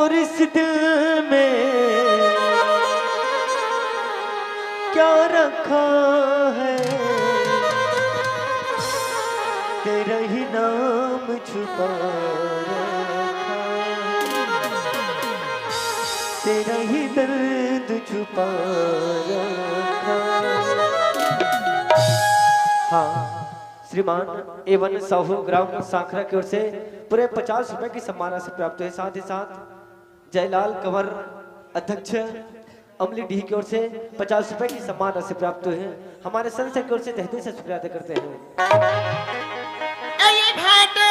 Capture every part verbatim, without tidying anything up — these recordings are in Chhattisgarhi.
और इस दिल में क्या रखा है, तेरा ही नाम छुपा रखा है, तेरा ही दर्द छुपा रखा है। हाँ, श्रीमान एवन साहू, ग्राम सांखरा की ओर से पूरे पचास रुपए की सम्मान राशि प्राप्त हुई। साथ ही साथ जयलाल कंवर, अध्यक्ष अमली डीह की ओर से पचास रुपए की सम्मान राशि प्राप्त हुई है। हमारे संस्था की ओर से तहे दिल से शुक्रिया अदा करते हैं। ए, ये भाटो!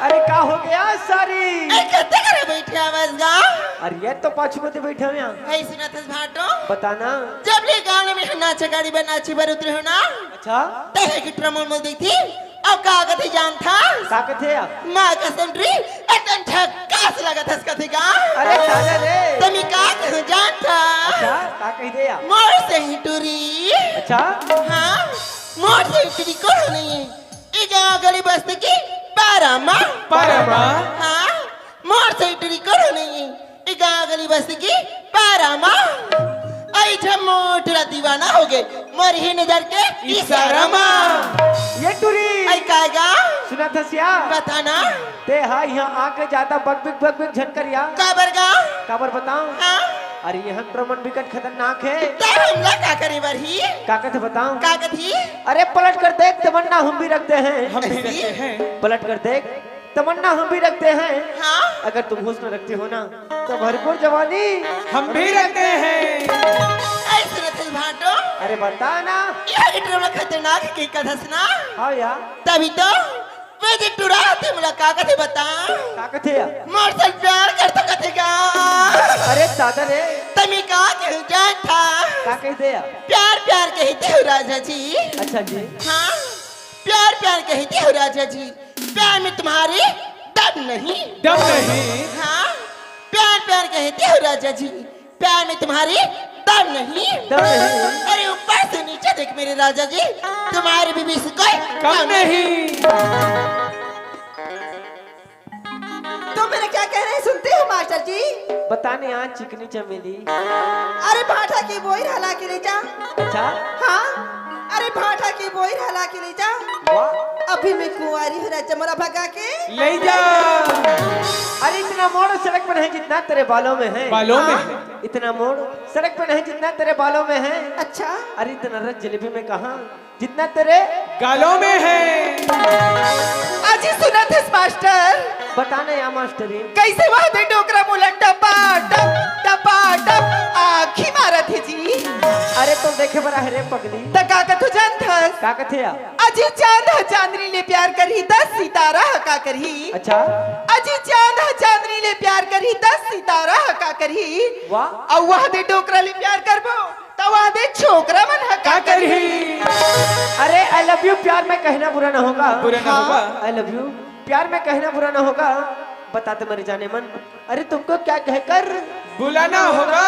अरे, का हो गया सारी? ए, कत्ते करे बैठे आवाज गा? अरे, ये तो पाछू में तो बैठे हुए हैं। ए, सुनत हस भाटो? बताना। जब ले गाँव में नाचे गाड़ी बर नाचे बर उतरे हो ना? अच्छा। तहे की ट्रमल मोल देखी। अउ का कथे जानथस? का कथे या? माँ कसम रे, एकदम झक्कास लगत हस कथे का। अरे दादा रे। त मैं का कहूँ जानथस? अच्छा, का कहि दे या? मोर सही टुरी। अच्छा। हाँ, मोर सही टुरी कोनो नहीं है। ए गाँव गली बस्ती की पारा माँ। पारा माँ। हाँ, मोर सही टुरी कोनो नहीं है। ए गाँव गली बस्ती की पारा माँ। अई झमोट ला दीवाना हो गे, मोर ही नजर के इशारा माँ। ये टुरी। अई काय गा? सुनत हस या? बताना। ते हा इहाँ आके जादा बकबिक बकबिक झन करिया। काबर गा? काबर बताऊँ? हाँ। अरे, इहाँ ट्रमन बिकट खतरनाक है। त हमला का करे बर ही? का कथे बताऊँ? का कथे? अरे, पलट कर देख, तमन्ना हम भी रखते हैं। हम भी रखते हैं। पलट कर देख, तमन्ना हम भी रखते हैं। हाँ। अगर तुम हुस्न रखते हो ना, तो भरपूर जवानी हम भी रखते हैं। अई सुनत हस भाटो? अरे बता ना। ये ट्रमन खतरनाक के कथस ना? हाँ या। तभी तो। वे जे टुरा ते मोला का कथे बता। का कथे या? मोर सन प्यार करथस कथे का। अरे दादा रे। त मैं का कहूँ जानथस? का कहि दे या? प्यार प्यार कहिथे हो राजा जी। अच्छा जी। हाँ, प्यार प्यार कहिथे हो राजा जी, प्यार में तुम्हारे दम नहीं। दम नहीं। हाँ, प्यार प्यार कहिथे हो राजा जी, प्यार में तुम्हारे दम नहीं। दम नहीं। अरे ऊपर से नीचे देख मेरे राजा जी, तुम्हारे भी बीच कोई कम नहीं। तुम मेरा क्या कह रहे हैं, सुनते हो मास्टर जी? बताने आज चिकनी चमेली। अरे भाटा की बोइर हला के ले जा। अच्छा। हाँ, अरे भाटा की बोइर हला के ले जा। वाह। अभी मैं कुंवारी हूँ, राजा मोला भगा के ले जा। अरे इतना मोड़ सड़क पर नहीं जितना तेरे बालों में है। बालों में हाँ। है। इतना मोड़ सड़क पर नहीं जितना तेरे बालों में है। अच्छा। अरे इतना रस जलेबी में कहाँ जितना तेरे गालों में है। अजी सुनत हस मास्टर। बताने या मास्टरी। कइसे वह दे डोकरा मोला टपा टप, टपा टप आँखी मारत हे जी। अरे तो देखे बर आहे रे पगली। त का कथू जानथस? का कथे या? अजी चांद ह चांदनी ले प्यार करही त सितारा ह का करही? अच्छा। अजी चांद ह चांदनी ले प्यार करही त सितारा ह का करही? वाह। अउ वह दे डोकरा ले प्यार करबो त वह दे छोकरा मन ह का का करही? करही? अरे I love you प्यार में कहना बुरा ना होगा। बुरा ना हाँ। होगा। I love you प्यार में कहना बुरा ना होगा। बता दे मेरे जानेमन, अरे तुमको क्या कहकर बुलाना होगा।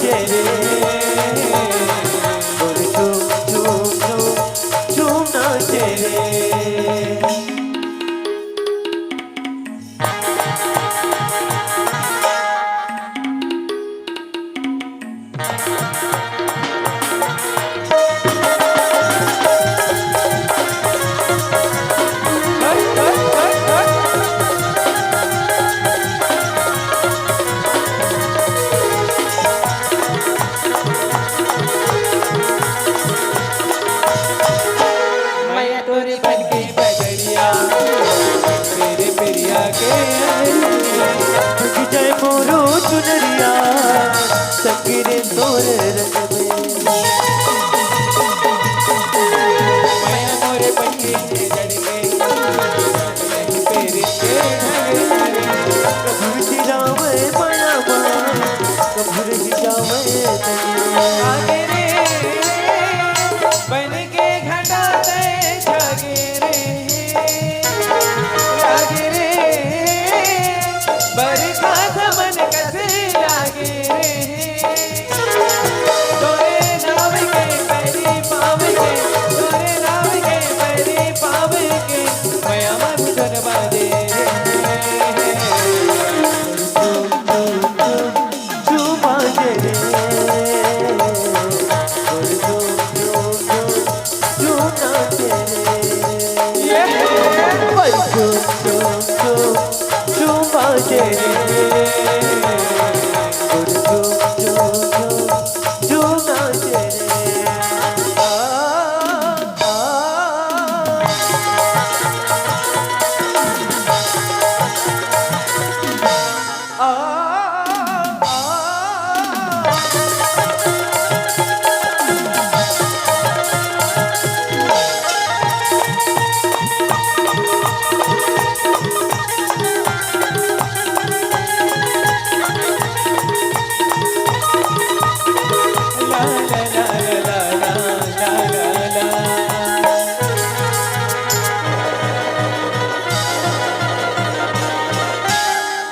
रे, गोरी झूम, झूम, झूम, झूम नाचे रे। मैया तोरे बन के बदरिया, तेरे पिरिया के अंगरिया, झुक जाए मोरो चुनरिया, संग रे तोरे रंग में। मैया मोरे बन के जड़ के, तेरे के ढंग में। कभू सिरावे माया मा, कभू रह जावे तनी। आगे रे, बन के घटा दे छागे रे, लागे रे, बरखा समन कसे लागे रे। तोरे नाम के पैरी पावे के, तोरे नाम के पैरी पावे के, मया मधुर बाजे रे।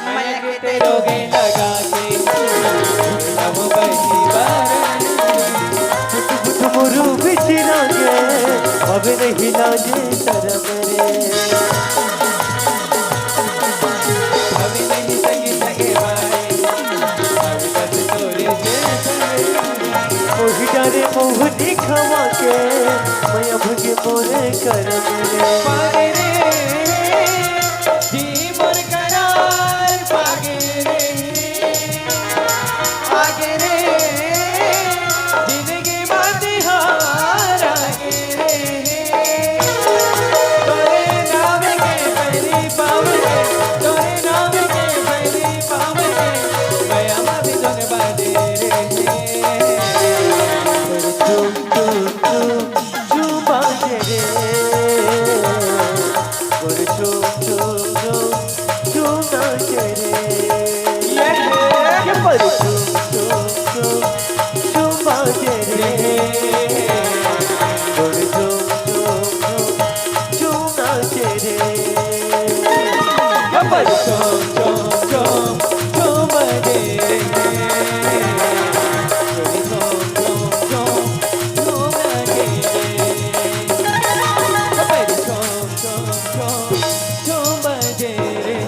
मया के ते रोगे लगा के, अब बही बार। फुट फुट मुरु बिचरा के, अब नहीं लाजे शरम रे। अब नहीं संग सगे भाई, अब बस तोरे से संग। मोहि डारे मोह दिखावा के, मया भुगे मोरे करम रे। पागे रे, जी मोर करार पागे रे, आगे रे, जिंदगी मा तिहार आगे रे। तोरे नाम के पैरी पावे के, तोरे नाम के पैरी पावे के, मया मा भी धुन बाजे रे। चुम चुम चुम चुम बाजे रे। चुम चुम चुम चुम नाचे रे। ये, ये। ये पर चुम चुम चुम चुम बाजे रे। चुम चुम चुम चुम नाचे रे। ये पर चुम चुम चुम चुम बाजे रे।